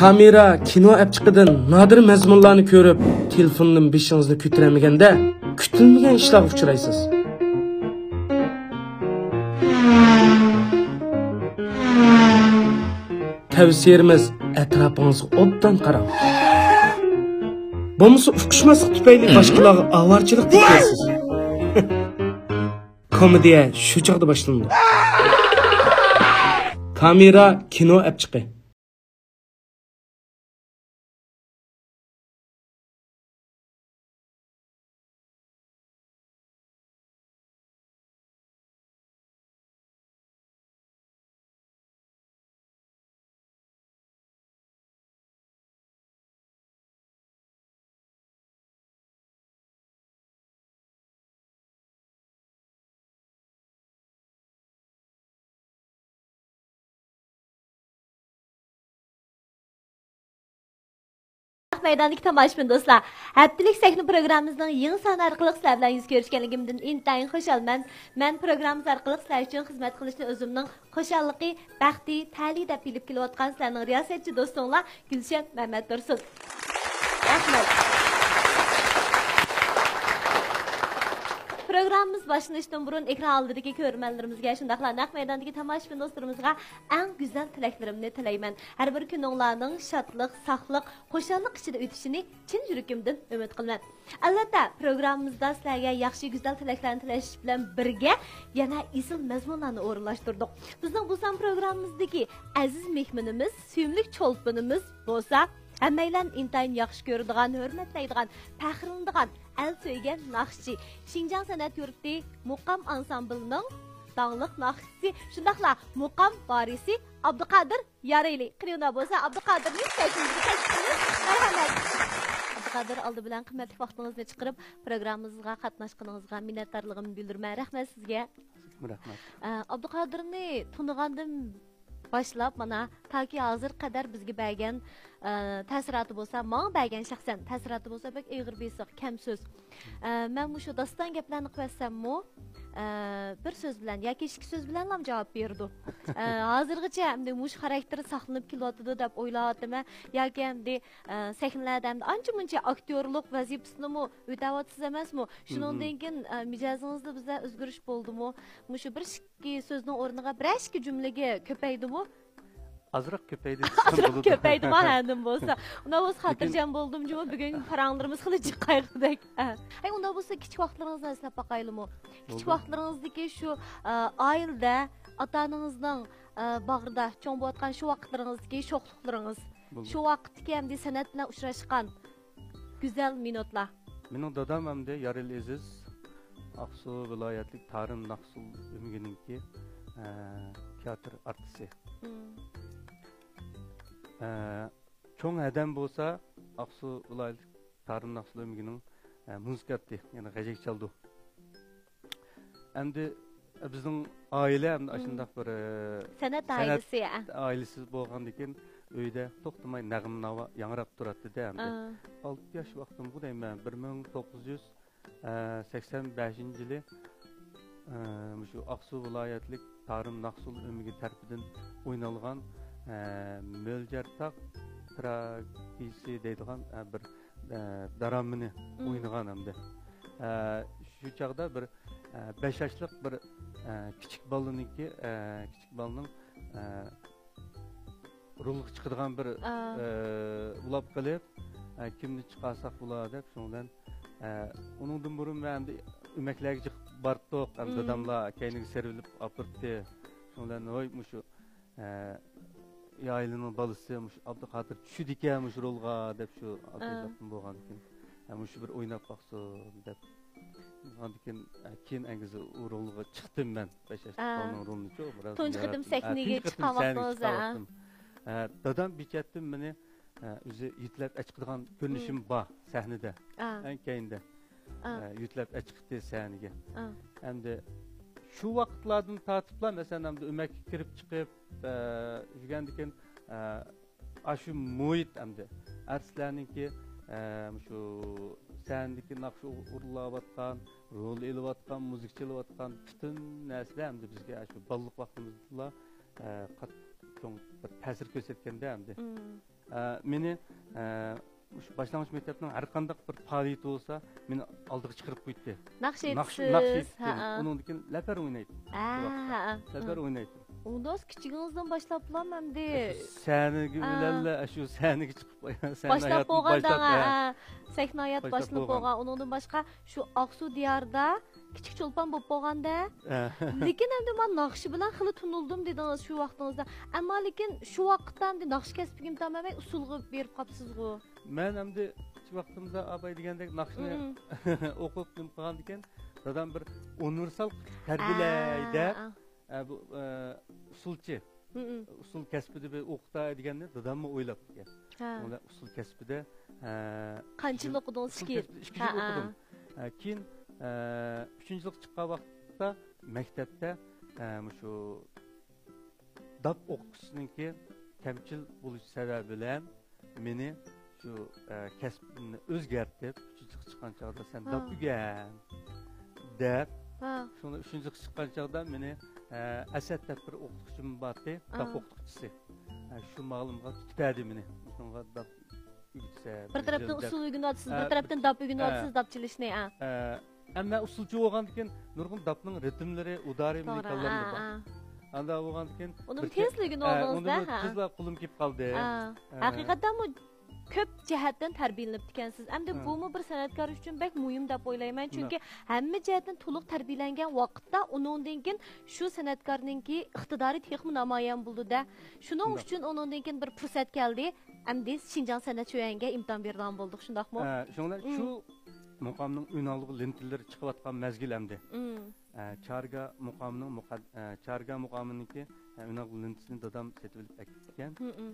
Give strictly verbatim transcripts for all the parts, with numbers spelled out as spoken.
كامېرا كىنو ئەپچىقىدىن نادىر مەزمۇنلارنى كۆرۈپ، تېلېفوندىن بېشىڭىزنى كۆتۈرەلمىگەندە، كۈتۈلمىگەن ئىشلارغا ئۇچرايسىز. تەۋسىيەمىز، ئەتراپىڭىزغا ئوبدان قاراڭ. بولمىسا ئۇقۇشماسلىق تۈپەيلى باشقىلارغا ئاۋارىچىلىق دېيىسىز. كومېدىيە شۇ چاغدا باشلىنىدۇ. كامېرا كىنو ئەپچىقى. مەيداندىكى تاماشىبىن دوستلار، ھەپتىلىك سەھنە پروگراممىمىزنىڭ يېڭى سانى ئارقىلىق سىلەر بىلەن يۈز كۆرۈشكەنلىكىمدىن ئىنتايىن خۇشالمەن. مەن پروگراممىمىز ئارقىلىق سىلەر ئۈچۈن خىزمەت قىلىشنى ئۆزۈمنىڭ خۇشاللىقى، بەختى، تەلىيى دەپ بىلىپ كېلىۋاتقان سىلەرنىڭ رىياسەتچى دوستۇڭلار گۈلشەن مەمەتتۇرسۇن. رەھمەت. پروگراممىمىز باشلىنىشتىن بۇرۇن ئېكران ئالدىدىكى كۆرۈرمەنلىرىمىزگە، شۇنداقلا نەق مەيداندىكى تاماشىبىن دوستلىرىمىزغا ئەڭ گۈزەل تىلەكلىرىمنى تىلەيمەن. ھەر بىر كۈنۈڭلارنىڭ شادلىق، ساقلىق، خۇشاللىق ئىچىدە ئۆتۈشىنى چىن يۈرىكىمدىن ئۈمىد قىلىمەن. ئەلۋەتتە، پروگراممىمىزدا سىلەرگە ياخشى، گۈزەل تىلەكلەرنى تىلەش بىلەن بىرگە، يەنە ئېسىل مەزمۇنلارنى ئورۇنلاشتۇردۇق. بىزنىڭ بۇ سان پروگراممىمىزدىكى ئەزىز مېھمىنىمىز، سۆيۈملۈك چولپىنىمىز بولسا، ھەممەيلەن ئىنتايىن ياخشى كۆرىدىغان، ھۆرمەتلەيدىغان، پەخىرلىنىدىغان، ئەل سۆيگەن ناخشىچى، شىنجاڭ سەنئەت يۇرتى مۇقام ئانسامبىلىنىڭ داڭلىق ناخشىچىسى، شۇنداقلا مۇقام ۋارىسى ئابدۇقادىر يارىلى. قېنى ئۇنداق بولسا، ئابدۇقادىرنى سەھنىمىزگە تەكلىپ قىلىمىز. مەرھەمەت. ئابدۇقادىر، ئالدى بىلەن قىممەتلىك ۋاقتىڭىزنى چىقىرىپ، پروگراممىمىزغا قاتناشقىنىڭىزغا مىننەتدارلىقىمنى بىلدۈرىمەن. رەھمەت سىزگە. رەھمەت. ئە، ئابدۇقادىرنى تونۇغاندىن باشلاپ، مانا، تاكى ھازىرغا قەدەر بىزگە بەرگەن، ئە، تەسىراتى بولسا، ماڭا بەرگەن شەخسەن تەسىراتى بولسا، بەك ئېغىر بېسىق، كەم سۆز. ئە، مەن مۇشۇ داستان گەپلەرنى قىلىۋەتسەممۇ، ئە، بىر سۆز بىلەن ياكى ئىككى سۆز بىلەنلا جاۋاب بېرىدۇ. ئە، ھازىرغىچە ئەمدى مۇشۇ خاراكتېرى ساقلىنىپ كېلىۋاتىدۇ دەپ ئويلاۋاتىمەن. ياكى ئەمدى، ئە، سەھنىلەردە ئەمدى ئانچە-مۇنچە ئاكتيورلۇق ۋەزىپىسىنىمۇ ئۆتەۋاتىسىز ئەمەسمۇ؟ شۇنىڭدىن كېيىن، ئە، مىجەزىڭىزدە بىزدە ئۆزگىرىش بولدىمۇ؟ مۇشۇ بىر ئىككى سۆزنىڭ ئورنىغا بىرەر ئىككى جۈملىگە كۆپەيدىمۇ؟ ئازراق كۆپەيدى دېسەم ئازراق بولىدۇ. كۆپەيدىما ھەدىم بولسا. ئۇنداق بولسا لېكىن خاتىرجەم بولدۇم جۇمۇ، بۈگۈن پاراڭلىرىمىز خېلى جىق قايغۇدەك. ھەي، ئۇنداق بولسا كىچىك ۋاقىتلىرىڭىزنى ئەسلەپ باقايلىمۇ؟ كىچىك بولدى. ۋاقىتلىرىڭىزدىكى شۇ، ئا، ئائىلىدە، ئاتا-ئانىڭىزنىڭ، ئا، باغرىدا چوڭ بولۇۋاتقان شۇ ۋاقىتلىرىڭىزدىكى شوخلۇقلىرىڭىز، بولدى. شۇ ۋاقىتتىكى ئەمدى سەنئەت بىلەن ئۇچراشقان گۈزەل مىنۇتلار. مېنىڭ دادام ئەمدى يارىلى ئېزىز، ئاقسۇ ۋىلايەتلىك تارىم ناخشىسى ئۆمىكىنىڭكى، ئە، تىياتىر ئارتىسى. مم. ئە، چوڭ ھەدەم بولسا ئاقسۇ ۋىلايەتلىك تارىم ناخشىسى ئۆمىكىنىڭ، ئە، مۇزىكانتى، يەنى غەجەك چالىدۇ. ئەمدى بىزنىڭ ئائىلە ئەمدى مم. ئاشۇنداق بىر، ئە، سەنئەت سەنئەت ئائىلىسى، ئە. ئائىلىسى بولغاندىكىن ئۆيدە توختىماي نەغمە ناۋا ياڭراپ تۇراتتى-دە ئەمدى. ئا. ئالتە ياش ۋاقتىمغۇ دەيمەن، بىر مىڭ توققۇز يۈز سەكسەن بەشىنچى يىلى، ئە، مۇشۇ ئاقسۇ ۋىلايەتلىك تارىم ناخشىسى ئۆمىكى تەرىپىدىن ئوينالغان، ئە، مۆلجەرتاغ تراگېدىيىسى دەيدىغان، ئە، بىر، ئە، دىرامىنى مم. ئوينىغان ئەمدى. ئە، شۇ چاغدا بىر، ئە، بەش ياشلىق بىر، ئە، كىچىك بالىنىڭكى، ئە، كىچىك بالىنىڭ، ئە، رولغا چىقىدىغان بىر، ئا. ئە، ئۇلاپ قېلىپ، ئە، كىمنى چىقارساق بولا دەپ، شۇنىڭ بىلەن، ئە، ئۇنىڭدىن بۇرۇن مەن ئەمدى ئۆمەكلەرگە جىق بارتتۇق، ئەمدى مم. داداملار كەينىگە سېرىۋېلىپ ئاپىرىتتى. شۇنىڭ بىلەن، ھوي، مۇشۇ، ئە، ئائىلىنىڭ بالىسى، مۇشۇ ئابدۇقادىر چۈشىدىكەن مۇشۇ رولغا دەپ، شۇ ئا. ئابدۇقادىر بولغاندىكىن، ئە، مۇشۇ بىر ئويناپ باقسۇن دەپ. ئاندىن كېيىن، ئە، كېيىن ئەگىز ئۇ رولغا چىقتىم مەن. بەش ياشلىق ئا. بالىنىڭ رولىنىچۇ، بىراز تۇنجى قېتىم ياراتتىم. ئە، سەھنىگە تۇنجى قېتىم چىققان سەھنىگە ۋاقتىڭىز، ئا. چىقىۋاتتىم. ئە، دادام بىچەتتىن مېنى، ئە، ئۆزى يېتىلەپ ئەچىقىدىغان كۆرۈنۈشۈم مم. بار سەھنىدە. ئا. ئەڭ كەينىدە. ئا. ئە، يېتىلەپ ئەچىقتى سەھنىگە. ئا. ئەمدى شۇ ۋاقىتلاردىن تارتىپلا، مەسىلەن، ئەمدى ئۆمەككە كىرىپ چىقىپ، ئە، يۈرگەندىكىن، ئە، ئاشۇ مۇھىت ئەمدى ئارتىسلارنىڭكى، ئە، مۇشۇ سەھنىدىكى ناخشا ئۇ-، ئورۇنلاۋاتقان، رول ئېلىۋاتقان، مۇزىكا چېلىۋاتقان پۈتۈن نەرسىلەر ئەمدى بىزگە ئاشۇ بالىلىق ۋاقتىمىزدىلا، ئە، قاتتىق چوڭ بىر تەسىر كۆرسەتكەندە ئەمدى. مم. ئە، مېنى، ئە، مۇشۇ باشلانغۇچ مەكتەپنىڭ ھەر قانداق بىر پائالىيىتى بولسا، مېنى ئالدىغا چىقىرىپ قوياتتى. ناخشا ناخشا، ناخشا ئېيتىشتىن. ھەئە. ئۇنىڭدىن كېيىن لەپەر ئوينايتتىم. ھە، شۇ ۋاقىتتا. ھە، ھە. لەپەر ئوينايتتىم. ئۇنداق كىچىكىڭىزدىن باشلاپلا ئەمدى. ئاشۇ سەھنىگە ھە. بىلەنلا، ئاشۇ سەھنىگە چىقىپ، سەھنە باشلاپ ھاياتىمنى بولغاندا، باشلاپ، ھە. ھە، سەھنە ھاياتى باشلاپ باشلىنىپ بولغان. بولغان. ئۇنىڭدىن باشقا، شۇ ئاقسۇ دىيارىدا كىچىك چولپان بولۇپ بولغاندا. ھە. لېكىن ئەمدى مانا ناخشا بىلەن خېلى تونۇلدۇم دېدىڭىز شۇ ۋاقتىڭىزدا. ئەمما لېكىن شۇ ۋاقىتتا ئەمدى ناخشا كەسپىگە ئىمتىھان بەرمەي ئۇسسۇلغا بېرىپ قاپسىزغۇ. مەن ئەمدى كىچىك ۋاقتىمدا ئاباي دېگەندەك ناخشىنى مم. ئوقۇپ نېمە قىلغاندىكىن، دادام بىر ئۇنىۋېرسال تەربىيەلەي ئا، دەپ، ئا. ئە، بۇ، ئە، ئۇسسۇلچى. مم. ئۇسسۇل كەسپىدە بىر ئوقۇتاي دېگەننى داداممۇ ئويلاپتىكەن. ھە. شۇڭا ئۇسسۇل كەسپىدە، ئە، قانچە يىل ئىككى يىل، ئوقۇدىڭىز؟ ئىككى يىل. ئىككى يىل ھە، ھە. ئوقۇدۇم. ئە، كېيىن، ئە، ئۈچىنچى يىلغا چىققان ۋاقىتتا مەكتەپتە، ئە، مۇشۇ داپ ئوقۇتقۇچىسىنىڭكى كەمچىل بولۇشى سەۋەبى بىلەن مېنى شۇ، ئە، كەسپىمنى ئۆزگەرتىپ، ئۈچىنچى يىلغا چىققان چاغدا سەن ھە. داپ ئۆگەن دەپ، ھە. شۇڭا ئۈچىنچى يىلغا چىققان چاغدا مېنى، ئە، ئەسەت دەپ بىر ئوقۇتقۇچىم بارتى، داپ ھە. ئوقۇتقۇچىسى. ئە، شۇ مۇئەللىمغا تۇتۇپ بەردى مېنى. شۇنىڭغا داپ ئۆگىتىسەن، بىر تەرەپتىن بىر يىل ئۇسسۇل ئۆگىنىۋاتىسىز، ھە، بىر تەرەپتىن داپ ئۆگىنىۋاتىسىز، ھە. داپ چېلىشنى، ھە. ئە، ئەمما ئۇسسۇلچى بولغاندىكىن نۇرغۇن داپنىڭ رىتىملىرى، ئۇدارى مېنىڭ توغرا، كاللامدا ھە، بار. ھە. ئاندا بولغاندىكىن ئۇنىمۇ بىر تېز كە-، ئۆگىنىۋالدىڭىز ھە، ئۇنىمۇ ھە. تېزلا قولۇم كېلىپ قالدى. ھە. ھە. ھەقىقەتەنمۇ كۆپ جەھەتتىن تەربىيەلىنىپتىكەنسىز. ئەمدى ھە. بۇمۇ بىر سەنئەتكار ئۈچۈن بەك مۇھىم دەپ ئويلايمەن. چۈنكى شۇنداق. ھەممە جەھەتتىن تولۇق تەربىيەلەنگەن ۋاقىتتا ئۇنىڭدىن كېيىن شۇ سەنئەتكارنىڭكى ئىقتىدارى تېخىمۇ نامايان بولىدۇ-دە. شۇنىڭ شۇنداق. ئۈچۈن ئۇنىڭدىن كېيىن بىر پۇرسەت كەلدى. ئەمدى شىنجاڭ سەنئەت شۆيەنگە ئىمتىھان بېرىدىغان بولدۇق، شۇنداقمۇ؟ ھە، شۇڭا مم. شۇ مۇقامنىڭ ئۈنئالغۇ لېنتىلىرى چىقىۋاتقان مەزگىل ئەمدى. مم. ئە، چارگا مۇقامىنىڭ مۇقەد-، ئە، چارگا مۇقامىنىڭكى، ئە، ئۈنئالغۇ لېنتىسىنى دادام سېتىۋېلىپ ئەكەپتىكەن. مم، مم.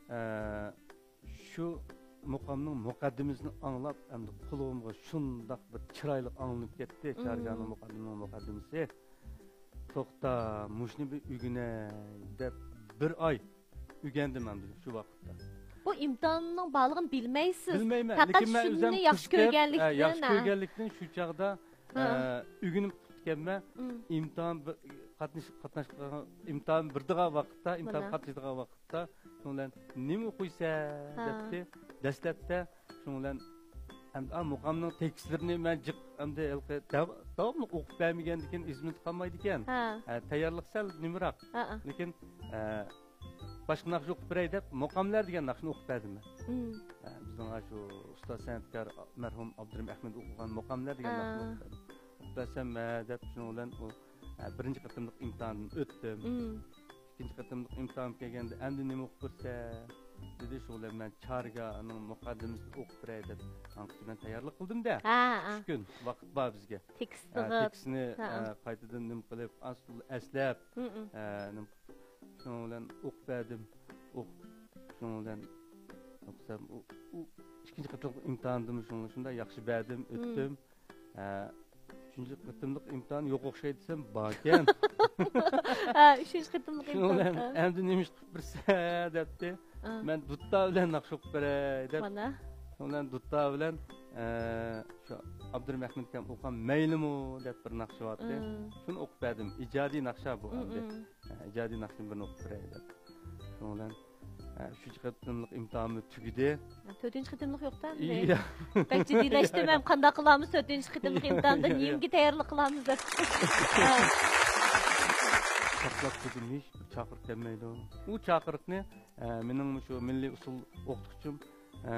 ئە، شۇ مۇقامنىڭ مۇقەددىمىسىنى ئاڭلاپ، ئەمدى قۇلىقىمغا شۇنداق بىر چىرايلىق ئاڭلىنىپ كەتتى، مم. چارگانىڭ مۇقەددىمىنىڭ مۇقەددىمىسى. توختا، مۇشۇنى بىر ئۆگىنەي دەپ، بىر ئاي ئۆگەندىم ئەمدى شۇ ۋاقىتتا. بۇ ئىمتىھاننىڭ بارلىقىنى بىلمەيسىز. بىلمەيمەن. پەقەت لېكىن مەن شۇنى ئۆزۈم ياخشى قىزىقىپ، ھە، كۆرگەنلىكتىن، ياخشى ھە. كۆرگەنلىكتىن شۇ چاغدا، ھە. ئە، ئۆگىنىپ قىپتىكەنمەن. مم. ئىمتىھان بىر، قاتنىش-، قاتناش-، ئىمتىھان بېرىدىغان ۋاقىتتا، ئىمتىھان مانا. قاتنىشىدىغان ۋاقىتتا، شۇنىڭ بىلەن، «نېمە ئوقۇيسەن؟» ھە. دەپتۇ. دەسلەپتە شۇنىڭ بىلەن، ئەمدى، ئا، مۇقامنىڭ تېكىستلىرىنى مەن جىق، ئەمدى ھېلىقى داۋ-، داۋاملىق ئوقۇپ بەرمىگەندىكىن ئېسىمدە قالمايدىكەن. ھە. ئە، تەييارلىق سەل نېمىراق. ھە، ھە. لېكىن، ئە، باشقا ناخشا ئوقۇپ بېرەي دەپ، مۇقاملار دېگەن ناخشىنى ئوقۇپ بەردىم مەن. مم. ئە، بىزنىڭ ئاشۇ ئۇستاز سەنئەتكار مەرھۇم ئابدۇرېھىم ئەخمەت ئوقۇغان مۇقاملار دېگەن ھە. ناخشىنى ئوقۇپ بەردىم. ئوقۇپ بەرسەم، ھە دەپ، شۇنىڭ بىلەن ئۇ، ئە، بىرىنچى قېتىملىق ئىمتىھاندىن ئۆتتۈم. مم. ئىككىنچى قېتىملىق ئىمتىھان كەلگەندە، «ئەمدى نېمە ئوقۇپ بېرىسەن؟» دېدى. شۇ بىلەن مەن چارگانىڭ مۇقەددىمىسىنى ئوقۇپ بېرەي دەپ، ئاڭقىچە مەن تەييارلىق قىلدىم-دە. ھە، ھە. ئۈچ كۈن ۋاقىت بار بىزگە. تېكىستىغا. ئە، تېكىستنى، ھە. ئە، قايتىدىن نېمە قىلىپ، ئاز-تولا ئەسلەپ، مم، مم. ئە، نېمە قىلىپ، شۇنىڭ بىلەن ئوقۇپ بەردىم. ئوقۇپ، شۇنىڭ بىلەن ئوقۇسام، ئۇ، ئۇ ئىككىنچى قېتىملىق ئىمتىھاندىمۇ شۇنىڭ شۇنداق ياخشى بەردىم، مم. ئۆتتۈم. ھە، ئۈچىنچى قېتىملىق ئىمتىھان يوق ئوخشايدۇ دېسەم، باركەن. ھە، ئۈچىنچى قېتىملىق شۇنىڭ ئىمتىھان. بىلەن، ھە. «ئەمدى نېمە ئىش قىلىپ بېرىسەن؟» دەپتۇ. ھە. مەن دۇتار بىلەن ناخشا ئوقۇپ بېرەي دەپ. مانا. شۇنىڭ بىلەن دۇتار بىلەن، ئە، شۇ ئابدۇرېھىم ئەخمەت ئاكام ئوقۇغان «مەيلىمۇ» دەپ بىر ناخشا بارتتى. ھە. شۇنى ئوقۇپ بەردىم. ئىجادىي ناخشا بۇ ھە، ئەمدى. ھە. ھە، ئىجادىي ناخشىنى بىرنى ئوقۇپ بېرەي دەپ. شۇنىڭ بىلەن، ھە، ئۈچىنچى قېتىملىق ئىمتىھانمۇ تۈگىدى. ھە، تۆتىنچى قېتىملىق يوق-تە ئەمدى. يا. بەك جىددىيلەشتىم ھەم، قانداق قىلارمىز تۆتىنچى قېتىملىق ئىمتىھاندا، يا، يا. نېمىگە تەييارلىق قىلارمىز دەپ. ھە. ساقلاپ تۇردۇم، ھېچ بىر چاقىرىق كەلمەيدۇ. ئۇ چاقىرىقنى، ئە، مېنىڭ مۇشۇ مىللىي ئۇسسۇل ئوقۇتقۇچىم، ئە،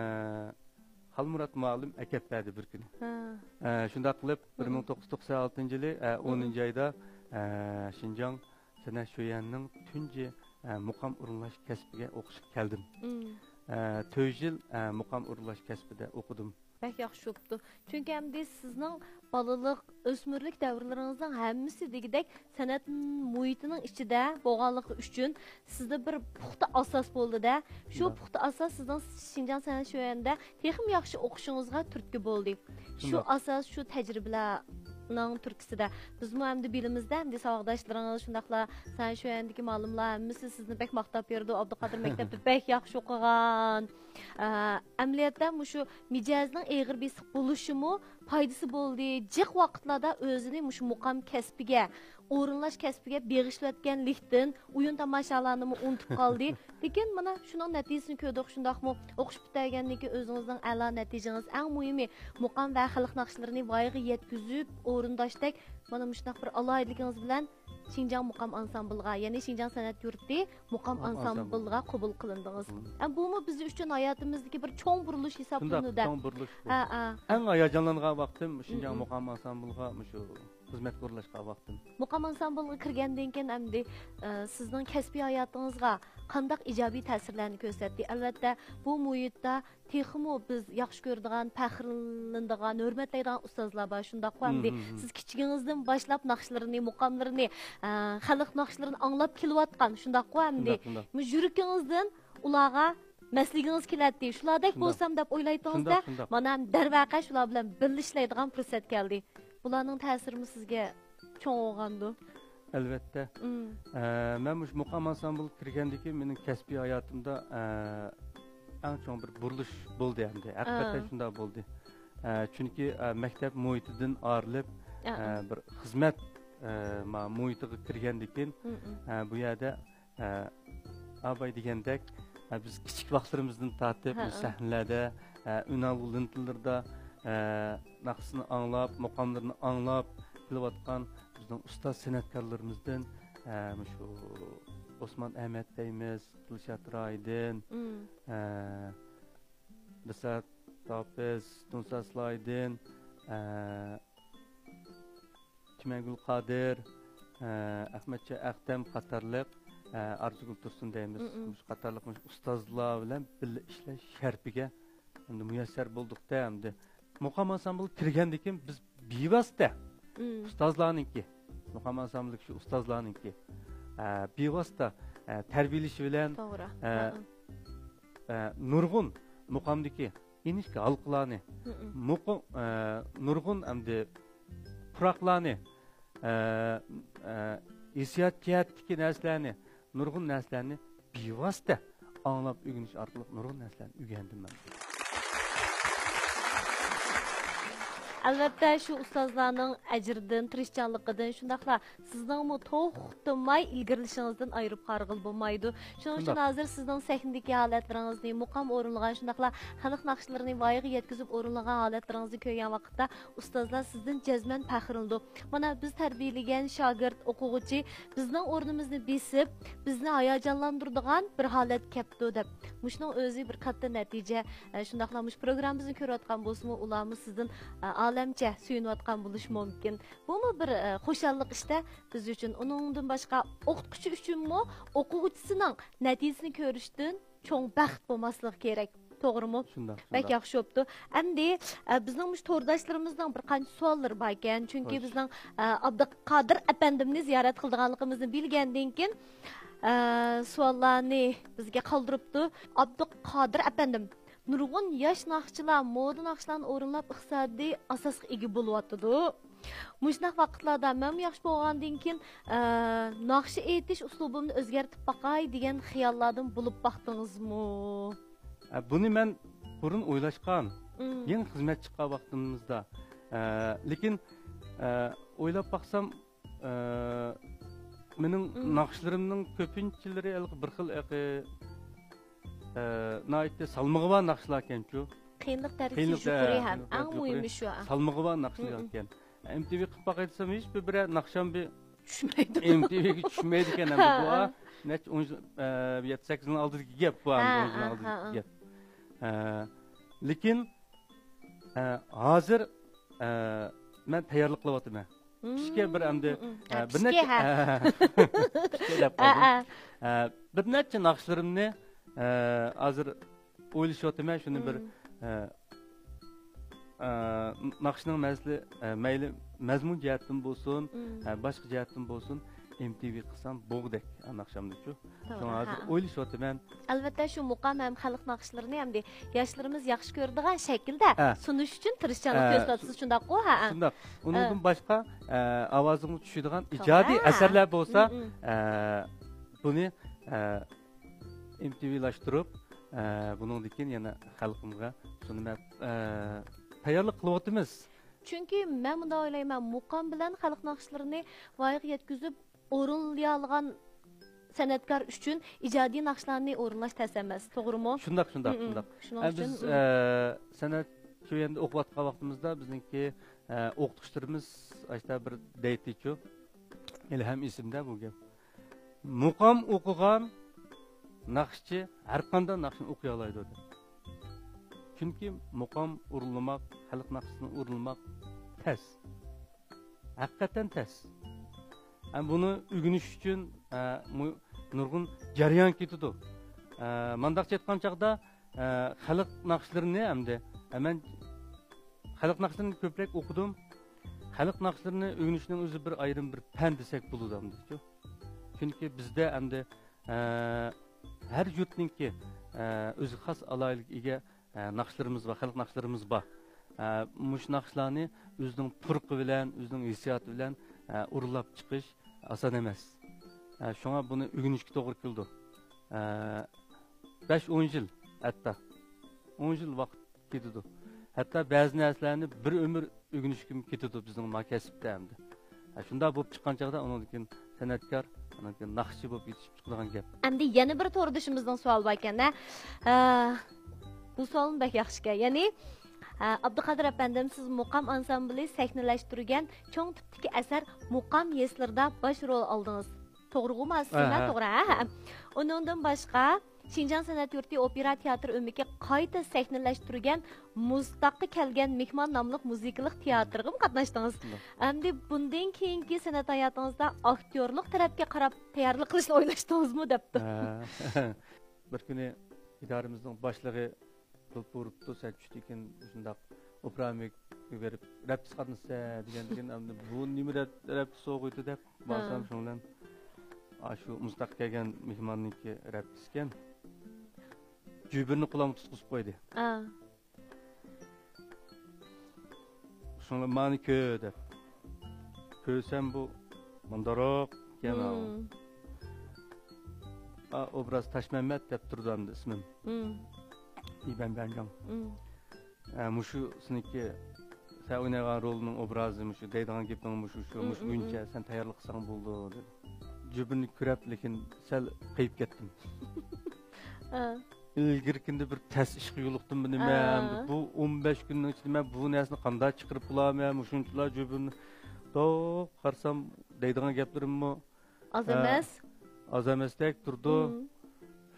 خالمۇرات مۇئەللىم ئەكەپ بەردى بىر كۈنى. ھە. ئە، شۇنداق قىلىپ، ھە. بىر مىڭ توققۇز يۈز توقسان ئالتىنچى يىلى، ئە، ھە. ئونىنچى ئايدا، ئە، شىنجاڭ سەنئەت شۆيەنىڭ تۇنجى، ئە، مۇقام ئورۇنلاش كەسپىگە ئوقۇشقا كەلدىم. مم. ئە، تۆت يىل، ئە، مۇقام ئورۇنلاش كەسپىدە ئوقۇدۇم. بەك ياخشى بوپتۇ. چۈنكى ئەمدى سىزنىڭ بالىلىق، ئۆسمۈرلۈك دەۋرلىرىڭىزنىڭ ھەممىسى دېگۈدەك سەنئەت مۇھىتىنىڭ ئىچىدە بولغانلىقى ئۈچۈن سىزدە بىر پۇختا ئاساس بولدى-دە. شۇ شۇنداق. پۇختا ئاساس سىزنىڭ شىنجاڭ سەنئەت شۆيەندە تېخىمۇ ياخشى ئوقۇشىڭىزغا تۈرتكە بولدى. شۇ شۇنداق. ئاساس، شۇ تەجرىبىلەرنىڭ تۈرتكىسىدە. بىزمۇ ئەمدى بىلىمىزدە، ئەمدى ساۋاقداشلىرىڭىز، شۇنداقلا سەنئەت شۆيەندىكى مۇئەللىملار ھەممىسى سىزنى بەك ماختاپ يۈرىدۇ. ئابدۇقادىر مەكتەپتە بەك ياخشى ئوقۇغان. ئە، ئەمەلىيەتتە مۇشۇ مىجەزنىڭ ئېغىر بېسىق بولۇشىمۇ پايدىسى بولدى. جىق ۋاقىتلاردا ئۆزىنى مۇشۇ مۇقام كەسپىگە، ئورۇنلاش كەسپىگە بېغىشلىۋەتكەنلىكتىن ئويۇن تاماشالارنىمۇ ئۇنتۇپ قالدى. لېكىن مانا شۇنىڭ نەتىجىسىنى كۆردۇق، شۇنداقمۇ؟ ئوقۇش پۈتتۈرگەندىن كېيىن ئۆزىڭىزنىڭ ئەلا نەتىجىڭىز، ئەڭ مۇھىمى مۇقام ۋە خەلق ناخشىلىرىنى ۋايىغا يەتكۈزۈپ ئورۇنداشتەك مانا مۇشۇنداق بىر ئالاھىدىلىكىڭىز بىلەن شىنجاڭ مۇقام ئانسامبىلىغا، يەنى شىنجاڭ سەنئەت يۇرتى مۇقام مۇقام ئانسامبىلىغا قوبۇل قىلىندىڭىز. مم. ئە، بۇمۇ بىز ئۈچۈن ھاياتىمىزدىكى بىر چوڭ بۇرۇلۇش شۇنداق، ھېسابلىنىدۇ. چوڭ بۇرۇلۇش بۇ. ھە، ھە. ئەڭ ھاياجانلانغان ۋاقتىم شىنجاڭ مم، مم. مۇقام ئانسامبىلغا مۇشۇ خىزمەتكە ئورۇنلاشقان ۋاقتىم. مۇقام ئانسامبىلغا كىرگەندىن كېيىن ئەمدى، ئە، سىزنىڭ كەسپىي ھاياتىڭىزغا قانداق ئىجابىي تەسىرلەرنى كۆرسەتتى؟ ئەلۋەتتە، بۇ مۇھىتتا تېخىمۇ بىز ياخشى كۆرىدىغان، پەخىرلىنىدىغان، ھۆرمەتلەيدىغان ئۇستازلار بار، شۇنداققۇ ئەمدى؟ مم، مم، مم. سىز كىچىكىڭىزدىن باشلاپ ناخشىلىرىنى، مۇقاملىرىنى، ئە، خەلق ناخشىلىرىنى ئاڭلاپ كېلىۋاتقان، شۇنداققۇ ئەمدى؟ شۇنداق، شۇنداق. مۇ-، يۈرىكىڭىزدىن ئۇلارغا مەسلىگىڭىز كېلەتتى. شۇلاردەك شۇنداق. بولسام دەپ ئويلايتتىڭىز-دە، شۇنداق، شۇنداق. مانا دەرۋەقە شۇلار بىلەن بىللە ئىشلەيدىغان پۇرسەت كەلدى. بۇلارنىڭ تەسىرىمۇ سىزگە چوڭ بولغاندۇ؟ ئەلۋەتتە. مم. ئە، مەن مۇشۇ مۇقام ئانسامبىلغا كىرگەندىن كېيىن مېنىڭ كەسپىي ھاياتىمدا، ئە، ئەڭ چوڭ بىر بۇرۇلۇش بولدى ئەمدى. ھەقىقەتەن ئا. شۇنداق بولدى. ئە، چۈنكى، ئە، مەكتەپ مۇھىتىدىن ئايرىلىپ، ئا، ئە، ئا. بىر خىزمەت، ئە، ما-، مۇھىتىغا كىرگەندىن كېيىن، مم، مم. ئە، بۇ يەردە ئە، ئاباي دېگەندەك، ئە، بىز كىچىك ۋاقىتلىرىمىزدىن تارتىپ ھە، مۇشۇ ھە. سەھنىلەردە، ئە، ئۈنئالغۇ لېنتىلىرىدا، ئە، ناخشىسىنى ئاڭلاپ، مۇقاملىرىنى ئاڭلاپ كېلىۋاتقان بىزنىڭ ئۇستاز سەنئەتكارلىرىمىزدىن، ئە، مۇشۇ ئوسمان ئەمەت دەيمىز، دىلشات رايدىن، مم. ئە، بىسات ھاپىز، تۇنساس لايدىن، ئە، تۈمەنگۈل قادىر، ئە، ئەخمەتجان ئەختەم قاتارلىق، ئە، ئارزۇگۈل تۇرسۇن دەيمىز. مم، مم. مۇشۇ قاتارلىق مۇشۇ ئۇستازلار بىلەن بىللە ئىشلەش شەرىپىگە ئەمدى مۇيەسسەر بولدۇق-دە ئەمدى. مۇقام ئانسامبىلغا كىرگەندىن كېيىن بىز بىۋاسىتە مم. ئۇستازلارنىڭكى، مۇقام ئانسامبىلدىكى شۇ ئۇستازلارنىڭكى، ئە، بىۋاسىتە، ئە، تەربىيەلىشى بىلەن، توغرا. ئە، ھە، ھە. ئە، نۇرغۇن مۇقامدىكى ئىنچىكە ھالقىلارنى، مم. مۇقىم، ئە، نۇرغۇن ئەمدى پۇراقلارنى، ئە، ئە، ھېسسىيات جەھەتتىكى نەرسىلەرنى، نۇرغۇن نەرسىلەرنى بىۋاسىتە ئاڭلاپ ئۆگىنىش ئارقىلىق نۇرغۇن نەرسىلەرنى ئۆگەندىم مەن. ئەلۋەتتە، شۇ ئۇستازلارنىڭ ئەجرىدىن، تىرىشچانلىقىدىن، شۇنداقلا سىزنىڭمۇ توختىماي ئىلگىرىلىشىڭىزدىن ئايرىپ قارىغىلى بولمايدۇ. شۇنىڭ ئۈچۈن شۇنداق. ھازىر سىزنىڭ سەھنىدىكى ھالەتلىرىڭىزنى، مۇقام ئورۇنلىغان، شۇنداقلا خەلق ناخشىلىرىنى ۋايىغا يەتكۈزۈپ ئورۇنلىغان ھالەتلىرىڭىزنى كۆرگەن ۋاقىتتا، ئۇستازلار سىزدىن جەزمەن پەخىرلىنىدۇ. مانا، بىز تەربىيەلىگەن شاگىرت، ئوقۇغۇچى بىزنىڭ ئورنىمىزنى بېسىپ، بىزنى ھاياجانلاندۇرىدىغان بىر ھالەتكە كەپتۇ، دەپ. مۇشۇنىڭ ئۆزى بىر كاتتا نەتىجە. ئە، شۇنداقلا مۇشۇ پروگراممىمىزنى كۆرۈۋاتقان بولسىمۇ، ئۇلارمۇ سىزدىن، ئە، ئالەمچە سۆيۈنۈۋاتقان بولۇشى مۇمكىن. بۇمۇ بىر، ئە، خۇشاللىق ئىشتە بىز ئۈچۈن. ئۇنىڭدىن باشقا، ئوقۇتقۇچى ئۈچۈنمۇ ئوقۇغۇچىسىنىڭ نەتىجىسىنى كۆرۈشتىن چوڭ بەخت بولماسلىقى كېرەك. توغرىمۇ؟ شۇنداق، بەك شۇنداق. ياخشى بوپتۇ. ئەمدى، ئە، بىزنىڭ مۇشۇ تورداشلىرىمىزنىڭ بىر قانچە سوئاللىرى باركەن. چۈنكى خوش. بىزنىڭ، ئە، ئابدۇقادىر ئەپەندىمنى زىيارەت قىلىدىغانلىقىمىزنى بىلگەندىن كېيىن، ئە، سوئاللارنى بىزگە قالدۇرۇپتۇ. ئابدۇقادىر ئەپەندىم، نۇرغۇن ياش ناخشىچىلار مودا ناخشىلارنى ئورۇنلاپ، ئىقتىسادىي ئاساسقا ئىگە بولۇۋاتىدۇ. مۇشۇنداق ۋاقىتلاردا مەنمۇ ياخشى بولغاندىن كېيىن، ئە، ناخشا ئېيتىش ئۇسلۇبۇمنى ئۆزگەرتىپ باقاي دېگەن خىياللاردىن بولۇپ باقتىڭىزمۇ؟ ئە، بۇنى مەن بۇرۇن ئويلاشقان. مم. يېڭى خىزمەت چىققان ۋاقتىمىزدا. ئە، لېكىن، ئە، ئويلاپ باقسام، ئە، مېنىڭ مم. ناخشىلىرىمنىڭ كۆپىنچىلىرى ھېلىقى بىر خىل، ھېلىقى، ئە، ناھايىتى سالمىقى بار ناخشىلاركەنچۇ. قىيىنلىق دەرىجىسى قىيىنلىق دە-، يۇقىرى ھەم قىيىنلىق ئەڭ دەرىجىسى مۇھىمى يۇقىرى. شۇ. سالمىقى بار ناخشىلار مم. ئىكەن. ئېم تى ۋى قىلىپ باقاي دېسەم، ھېچبىر بىرەر ناخشام بىر چۈشمەيدۇ. ئېم تى ۋىگە چۈشمەيدىكەن ئەمدى ھە، بۇ، ھە. نەچچە ئون يىل، ئە، يەتتە، سەككىز يىلنىڭ ئالدىدىكى گەپ بۇ، ھە، ئەمدى ئون يىلنىڭ ھە، ئالدىدىكى ھە، گەپ. ئە، لېكىن، ئە، ھازىر، ئە، مەن تەييارلىق قىلىۋاتىمەن. كىچىككە بىر ئەمدى، مم، مم. ئە، ھە، بىر كىچىككە، نەچچە، ھە. ئە، كىچىككە دەپ قالدىم. ھە، ھە. ئە، بىر نەچچە ناخشىلىرىمنى، ئە، ھازىر ئويلىشىۋاتىمەن، شۇنى بىر، مم. ئە، ئە، ناخشىنىڭ مەزلى، ئە، مەيلى مەزمۇن جەھەتتىن بولسۇن، مم. ئە، باشقا جەھەتتىن بولسۇن، ئېم تى ۋى قىلسام بولغۇدەك، ئە، ناخشامنىچۇ. توغرا، شۇڭا ھازىر ھە. ئويلىشىۋاتىمەن. ئەلۋەتتە، شۇ مۇقام ھەم خەلق ناخشىلىرىنى ئەمدى ياشلىرىمىز ياخشى كۆرىدىغان شەكىلدە ھە. سۇنۇش ئۈچۈن تىرىشچانلىق ھە، كۆرسىتىۋاتىسىز، شۇ-، شۇنداققۇ؟ ھە، ھە. شۇنداق. ئۇنىڭدىن ھە. باشقا، ئە، ئاۋازىڭىز چۈشىدىغان توغرا. ئىجادىي ئەسەرلەر بولسا، مم، مم. ئە، بۇنى، ئە، ئېم تى ۋىلاشتۇرۇپ، ئە، بۇنىڭدىن كېيىن يەنە خەلقىمىزگە شۇنى مەن، ئە، تەييارلىق قىلىۋاتىمىز. چۈنكى مەن مۇنداق ئويلايمەن، مۇقام بىلەن خەلق ناخشىلىرىنى ۋايىغا يەتكۈزۈپ، ئورۇنلىيالىغان سەنئەتكار ئۈچۈن ئىجادىي ناخشىلارنى ئورۇنلاش تەس ئەمەس، توغرىمۇ؟ شۇنداق، شۇنداق، مم، شۇنداق. شۇنىڭ ئە، ئۈچۈن، بىز، مم. ئە، سەنئەت شۇ يەردە ئوقۇۋاتقان ۋاقتىمىزدا بىزنىڭكى، ئە، ئوقۇتقۇچىلىرىمىز ئاشتا بىر دەيتتىچۇ، ھېلىھەم ئېسىمدە بۇ گەپ. مۇقام ئوقۇغان ناخشىچى ھەر قانداق ناخشىنى ئوقۇيالايدۇ دەپ. چۈنكى مۇقام ئورۇنلىماق، خەلق ناخشىسىنى ئورۇنلىماق تەس. ھەقىقەتەن تەس. ھەم بۇنى ئۆگىنىش ئۈچۈن، ئە، مۇ-، نۇرغۇن جەريان كېتىدۇ. ئە، مانداقچە ئېيتقان چاغدا، ئە، خەلق ناخشىلىرىنى ئەمدى، ئە، مەن خەلق ناخشىلىرىنى كۆپرەك ئوقۇدۇم. خەلق ناخشىلىرىنى ئۆگىنىشنىڭ ئۆزى بىر ئايرىم بىر پەن دېسەك بولىدۇ ئەمدىچۇ. چۈنكى بىزدە ئەمدى، ئە، ھەر يۇرتنىڭكى، ئە، ئۆزىگە خاس ئالاھىدىلىككە ئىگە، ئە، ناخشىلىرىمىز بار، خەلق ناخشىلىرىمىز بار. ئە، مۇشۇ ناخشىلارنى ئۆزىنىڭ پۇرىقى بىلەن، ئۆزىنىڭ ھېسسىياتى بىلەن، ئە، ئۇرۇنلاپ چىقىش ئاسان ئەمەس. ئە، شۇڭا بۇنى ئۆگىنىشكە توغرا كېلىدۇ. ئە، بەش، ئون يىل، ھەتتا ئون يىل ۋاقىت كېتىدۇ. ھەتتا بەزى نەرسىلەرنى بىر ئۆمۈر ئۆگىنىشكىمۇ كېتىدۇ بىزنىڭ ما كەسىپتە ئەمدى. ھە، شۇنداق بولۇپ چىققان چاغدا ئۇنىڭدىن كېيىن سەنئەتكار، ئۇنىڭدىن كېيىن ناخشىچى بولۇپ يېتىشىپ چىقىدىغان گەپ. ئەمدى يەنە بىر توردىشىمىزنىڭ سوئالى بار ئىكەن، ھە. ئە، بۇ سوئالمۇ بەك ياخشىكەن. يەنى، ئە، ئابدۇقادىر ئەپەندىم، سىز مۇقام ئانسامبىلى سەھنىلەشتۈرگەن چوڭ تىپتىكى ئەسەر مۇقام يېسىلىرىدا باش رول ئالدىڭىز. توغرىغۇما، سىزمۇ؟ ئەھە. توغرا، ھە، ھە. ئۇنىڭدىن باشقا، شىنجاڭ سەنئەت يۇرتى ئوپېرا تىياتىر ئۆمىكى قايتا سەھنىلەشتۈرگەن مۇزتاغقا كەلگەن مېھمان ناملىق مۇزىكىلىق تىياتىرغىمۇ قاتناشتىڭىز. شۇنداق. ئەمدى بۇندىن كېيىنكى سەنئەت ھاياتىڭىزدا ئاكتيورلۇق تەرەپكە قاراپ تەييارلىق قىلىشنى ئويلاشتىڭىزمۇ؟ دەپتۇ. ھە. بىر كۈنى ئىدارىمىزنىڭ باشلىقى تېلېفون ئۇرۇپتۇ، سەن چۈشتىن كېيىن شۇنداق ئوپېرا ئۆمىكىگە بېرىپ رەپتىس قاتنىسا دېگەندىكىن، ئەمدى بۇ نېمە رەپ-، رەپتىس سوغۇيتى دەپ بارسام، ھە. شۇنىڭ بىلەن ئاشۇ مۇزتاغقا كەلگەن مېھماننىڭكى رەپتىسكەن. جۈبىرنى قۇلامغا تۇتقۇزۇپ قويدى. ھە. شۇڭا مانى كۆر دەپ. كۆرسەم بۇ مۇنداقراق ئىكەن، ھاۋۇ. مم. ئا، ئوبراز تاشمەممەت دەپ تۇرىدۇ ئەمدى ئىسمىم. مم. ئىبەن بەنجاڭ. مم. ئە، مۇشۇ سېنىڭكى، سەن ئوينايدىغان رولنىڭ ئوبرازى مۇشۇ، دەيدىغان گېپىڭ مۇشۇ، شۇ، مم، مۇشۇ مم، بويىچە مم. سەن تەييارلىق قىلساڭ بولىدۇ، دېدى. جۈبىنى كۆرۈپ، لېكىن سەل قېيىپ كەتتىم. ھە. ئىلگىرىكىندە بىر تەس ئىشقا يولۇقتۇممۇ نېمە؟ ھە. ئەمدى بۇ ئون بەش كۈننىڭ ئىچىدە مەن بۇ نەرسىنى قانداق چىقىرىپ بولارمەن؟ مۇشۇنچىلا جۈبىنى. دوق قارىسام، دەيدىغان گەپلىرىممۇ، ئاز ھە، ئەمەس. ئاز ئەمەستەك تۇرىدۇ. مم.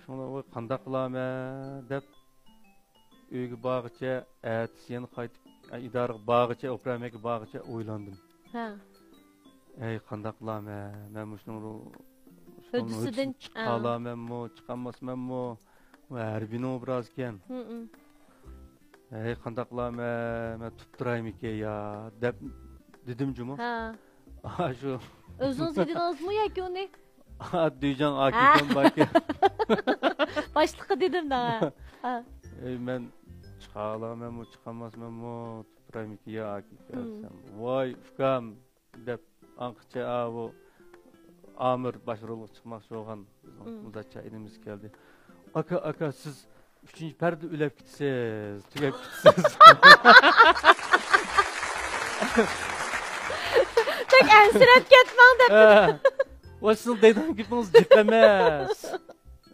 شۇڭا، ۋاي، قانداق قىلارمەن دەپ، ئۆيگە بارغىچە، ئەتىسى يەنە قايتىپ، ئە، ئىدارىگە بارغىچە، ئوپېرا ئۆمىكىگە بارغىچە ئويلاندىم. ھە. ئەي، قانداق قىلارمەن؟ مەن مۇشۇنىڭ رو-، ھۆددىسىدىن، ھۆددىسىدىن چىقىپ ھە. قالارمەنمۇ، چىقالماسمەنمۇ؟ ۋە ھەربىينىڭ ئوبرازىكەن. ھىم، ھىم. ئەي، قانداق قىلارمەن؟ مەن تۇتۇپ تۇرايمىكىن يا؟ دەپ دېدىم جۇمۇ. ھە. ئاشۇ. ئۆزىڭىز دېدىڭىزمۇ ياكى ئۇنى؟ ئا، دۈيجاڭ ھە. ئاكىكەن باركەن. باشلىققا دېدىم دا. ھە. ئەي، مەن چىقالايمەنمۇ، چىقالماسمەنمۇ؟ تۇتۇپ تۇرايمىكىن يا ئاكىكەن؟ ھىم. ۋاي، ئۇكام، دەپ ئاڭقىچە ئاۋۇ ئامىر باش رولغا چىقماقچى بولغان بىزنىڭ مم. مۇزاتچى ئىنىمىز كەلدى. ئاكا، ئاكا، سىز ئۈچىنچى پەردىدە ئۆلۈپ كېتىسىز، تۈگەپ كېتىسىز. بەك ئەنسىرەپ كەتمەڭ دەپ. ھە. ۋاي، سىزنىڭ دەيدىغان گېپىڭىز جىق ئەمەس.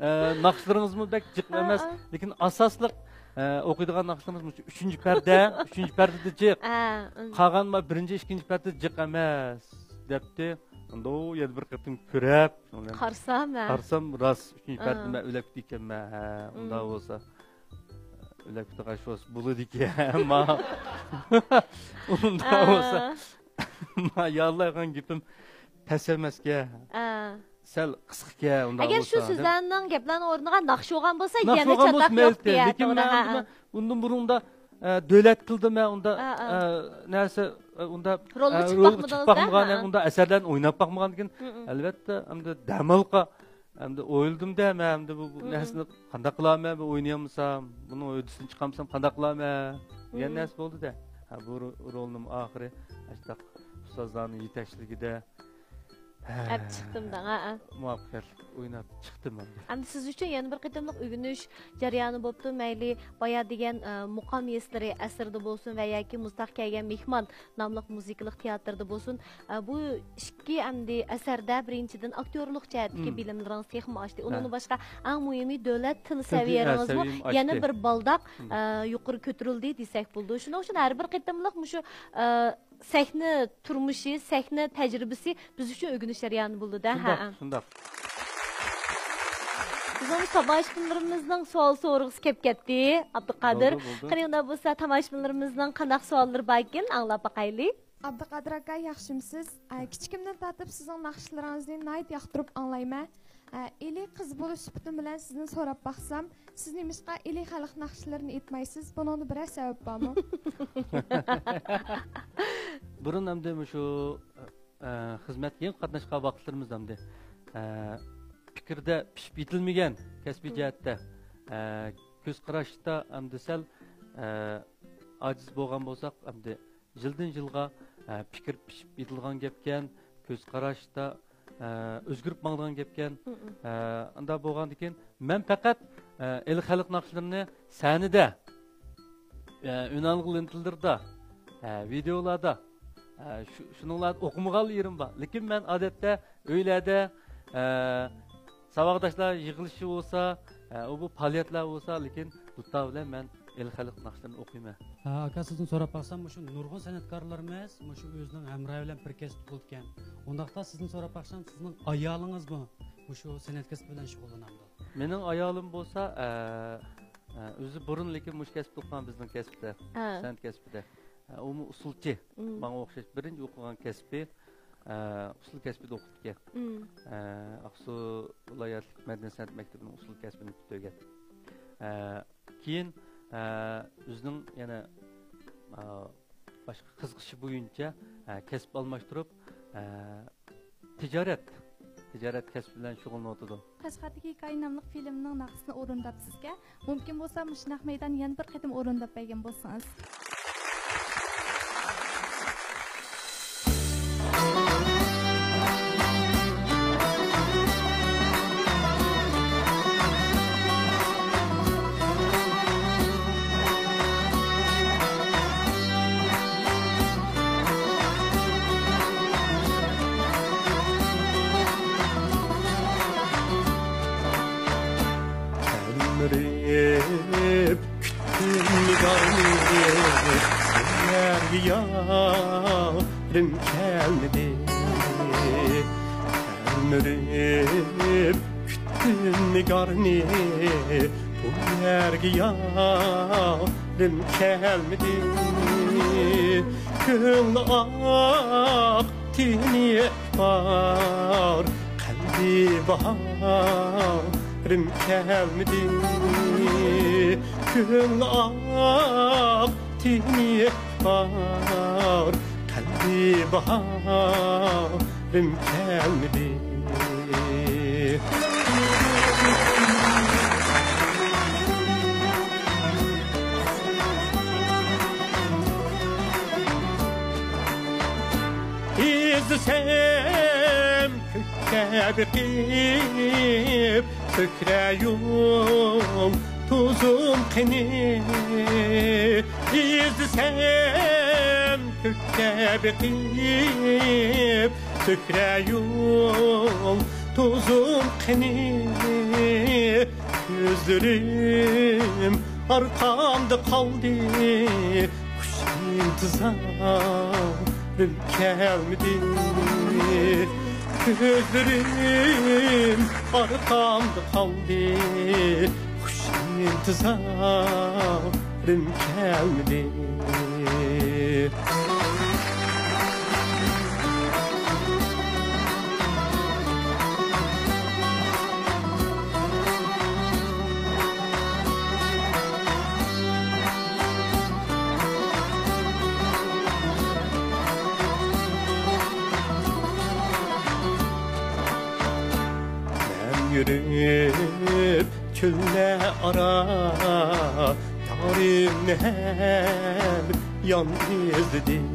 ئە، ناخشىلىرىڭىزمۇ بەك جىق ھە، ئەمەس، ھە. لېكىن ئاساسلىق، ئە، ئوقۇيدىغان ناخشىلىرىڭىز مۇشۇ ئۈچىنچى پەردە، ئۈچىنچى پەردىدە جىق. ھە، ئۇم. قالغان ما بىرىنچى، ئىككىنچى پەردىدە جىق ئەمەس، دەپتۇ. ئەمدى ئۇ يەنە بىر قېتىم كۆرۈپ، شۇنىڭ بىلەن قارىسام، ھە. قارىسام، راست، ئۈچىنچى ھە. پەردىدە مەن ئۆلۈپ كېتىدىكەنمەن، ھە، ئۇنداق ئۇم. بولسا. ئۆلۈپ كېتىدىغان شۇ بولىدىكەن، ئەمما ئۇنداق ھە. بولسا. ما ياللايدىغان گېپىم پەس ئەمەسكەن. ھە. سەل قىسقىكەن، ئۇنداق ئەگەر شۇ بولسا، دەپ. سۆزلەرنىڭ، گەپلەرنىڭ ئورنىغا ناخشا بولغان بولسا، ناخشا يەنە بولغان بولسا چاتاق مەيلى، يوق دېگەن لېكىن توغرا، مەن ھە، ئۇندا، ھە. ئۇندىن بۇرۇندا، ئە، دۆلەت تىلدا مەن ئۇندا، ھە، ھە. ئە، نەرسە، ئە، ئۇندا، رولغا ئە، چىقىپ رولغا باقمىدىڭىز چىقىپ دە؟ باقمىغان، ھە، ھە. ئۇندا ئەسەرلەرنى ئويناپ باقمىغان ئىكەن. ھە، ھە. ئەلۋەتتە، ئەمدى دەم ئالغان، ئەمدى ئويلىدىم دە، مەن ئەمدى بۇ، بۇ ھە، ھە. نەرسىنى قانداق قىلارمەن، بۇ ئوينىيالمىسام، بۇنىڭ ھۆددىسىدىن چىقالمىسام قانداق قىلارمەن دېگەن ھە، ھە. نەرسە بولدى دە. ھە، بۇ رو-، رولنىمۇ ئاخىرى ئاشۇنداق ئۇستازلارنىڭ يېتەكچىلىكىدە ھە. ئەپ چىقتىم دەڭ، ھە، ھە. مۇۋەپپەقىيەتلىك ئويناپ چىقتىم ئەمدى. ئەمدى سىز ئۈچۈن يەنە بىر قېتىملىق ئۆگىنىش جەريانى بوپتۇ. مەيلى بايا دېگەن، ئە، مۇقام يېزىقلىرى ئەسىرىدە بولسۇن ۋە ياكى مۇزتاغ كەلگەن مېھمان ناملىق مۇزىكىلىق تىياتىردا بولسۇن، ئە، بۇ ئىككى ئەمدى ئەسەردە بىرىنچىدىن ئاكتيورلۇق جەھەتتىكى مم. بىلىملىرىڭىز تېخىمۇ ئاشتى. ئۇنىڭدىن ھە. باشقا ئەڭ مۇھىمى دۆلەت تىل تىل، ھە، سەۋىيەڭىزمۇ سەۋىيەم يەنە ئاشتى. بىر بالداق، مم. ئە، يۇقىرى كۆتۈرۈلدى دېسەك بولىدۇ. شۇنىڭ ئۈچۈن ھەر بىر قېتىملىق مۇشۇ، ئە، سەھنە تۇرمۇشى، سەھنە تەجرىبىسى بىز ئۈچۈن ئۆگىنىش جەريانى بولىدۇ-دە. شۇنداق، ھە. شۇنداق. بىزنىڭ تاماشىبىنلىرىمىزنىڭ سوئال سورىغۇسى كەپ كەتتى، ئابدۇقادىر. بولدى، بولدى. قېنى، ئۇنداق بولسا، تاماشىبىنلىرىمىزنىڭ قانداق سوئاللىرى باركىن، ئاڭلاپ باقايلى. ئابدۇقادىر ئاكا، ياخشىمۇسىز؟ ئە، كىچىكىمدىن تارتىپ سىزنىڭ ناخشىلىرىڭىزنى ناھايىتى ياقتۇرۇپ ئاڭلايمەن. ئە، ئىلى قىز بولۇش سۈپىتىم بىلەن سىزنى سوراپ باقسام، سىز نېمىشقا ئىلى خەلق ناخشىلىرىنى ئېيتمايسىز؟ بۇنىڭدا بىرەر سەۋەب بارمۇ؟ بۇرۇن ئەمدى مۇشۇ، ئە، خىزمەتكە يېڭى قاتناشقان ۋاقىتلىرىمىزدا ئەمدى، ئە، پىكىردە پىشىپ يېتىلمىگەن كەسپىي مم. جەھەتتە، ئە، كۆز قاراشتا ئەمدى سەل، ئە، ئاجىز بولغان بولساق، ئەمدى يىلدىن يىلغا، ئە، پىكىر پىشىپ يېتىلغان گەپكەن، كۆز قاراشتا، ئە، ئۆزگىرىپ ماڭىدىغان گەپكەن. مم. ئە، ئۇنداق بولغاندىكىن، مەن پەقەت، ئە، ئىلى خەلق ناخشىلىرىنى سەھنىدە، ئە، ئۈنئالغۇ لېنتىلىرىدا، ئە، ۋىدېئولاردا، ئە، شۇ، شۇنىڭلاردا ئوقۇمىغانلا يېرىم بار. لېكىن مەن ئادەتتە ئۆيلەردە، ئە، ساۋاقداشلار يىغىلىشى بولسا، ئە، ئۇ بۇ پائالىيەتلەر بولسا، لېكىن دۇتار بىلەن مەن ئىلى خەلق ناخشىلىرىنى ئوقۇيمەن. ھە، ئاكا، سىزدىن سوراپ باقسام، مۇشۇ نۇرغۇن سەنئەتكارلىرىمىز مۇشۇ ئۆزىنىڭ ھەمراھى بىلەن بىر كەسىپتە بولىدىكەن. ئۇنداقتا سىزدىن سوراپ باقسام، سىزنىڭ ئايالىڭىزمۇ مۇشۇ سەنئەت كەسپى بىلەن شۇغۇللىنامدۇ؟ مېنىڭ ئايالىم بولسا، ئە، ئە، ئۆزى بۇرۇن، لېكىن مۇشۇ كەسىپتە ئوقۇغان، بىزنىڭ كەسىپتە، ھە. سەنئەت كەسپىدە. ئە، ئۇمۇ ئۇسسۇلچى. مم. ماڭا ئوخشاش بىرىنچى ئوقۇغان كەسپى، ئە، ئۇسسۇل كەسپىدە ئوقۇپتىكەن. مم. ئە، ئاقسۇ ۋىلايەتلىك مەدەنىيەت سەنئەت مەكتىپىنىڭ ئۇسسۇل كەسپىنى پۈتتۈرگەن. ئە، كېيىن، ئە، ئۆزىنىڭ يەنە، ئە، باشقا قىزىقىشى بويىچە، ئە، كەسىپ ئالماشتۇرۇپ، ئە، تىجارەت، تىجارەت كەسپى بىلەن شۇغۇللىنىۋاتىدۇ. قەشقەردىكى ھېكايە ناملىق فىلىمنىڭ ناخشىسىنى ئورۇنداپسىزكەن. مۇمكىن بولسا، مۇشۇ نەق مەيداننى يەنە بىر قېتىم ئورۇنداپ بەرگەن بولسىڭىز. تەلمۈرۈپ كۈتتۈم نىگارنى، بۇ يەرگە يارىم كەلمىدى. تەلمۈرۈپ كۈتتۈم نىگارنى، بۇ يەرگە يارىم كەلمىدى. كۆڭلى ئاق، تېنى بار، قەلبى باھارىم كەلمىدى. كۆڭلى ئاق، تېنى بار، قەلبى باھارىم كەلمىدى. ئىزدىسەم كۆككە بېقىپ، سۆكرە يۇلتۇزۇم قېنى؟ ئىزدىسەم كۆككە بېقىپ، سۆكرە يۇلتۇزۇم قېنى؟ كۆزلىرىم ئارقامدا قالدى، قۇش ئىنتىزارىم كەلمىدى. كۆزلىرىم ئارقامدا قالدى، قۇش ئىنتىزارىم كەلمىدى. مەن يۈرۈپ چۆللەر ئارا، يارىمنى ھەر يان ئىزلىدىم.